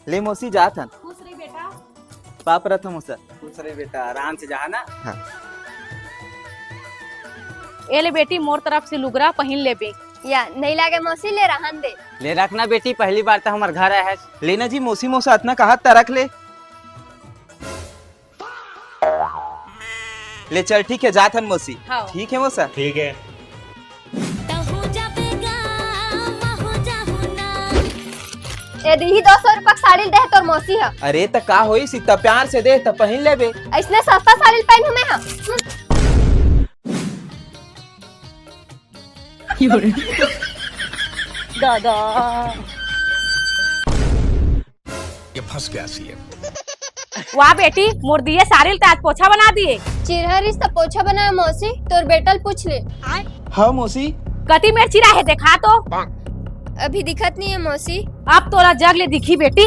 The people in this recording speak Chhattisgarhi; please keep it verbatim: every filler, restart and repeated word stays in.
ले मौसी, जात हन। खुश रही बेटा। पाप रथ मौसा। खुश रही बेटा, आराम से जाहा ना। हाँ। ए ले बेटी, मोर तरफ से लुगरा पहिन लेबे। या, नहीं लागे मौसी, ले रहन दे। ले रखना बेटी, पहली बार तो हमर घर आए है। लेना जी मौसी, मौसा अतना कहा त रख ले। ले चल, ठीक है, जात हन मौसी। हाँ। ठीक है मौसा। ठीक है। ए दीही, दो सौ रुपया के साड़ी दे तोर मौसी ह। अरे त का होइस, इतना प्यार से दे त पहिन लेबे। ऐसने सस्ता साड़ी पहनू मैं ह। दादा। ये फंस गया सीएम। वाह बेटी, मोर दिए सारिल त आज पोछा बना दिए। चिरहरिस त पोछा बनाए मौसी, तोर बेटल पूछ ले। हाँ मौसी। कति मेर चिरा है देखा तो। अभी दिखत नहीं है मौसी। अब तोला जग ले दिखी बेटी।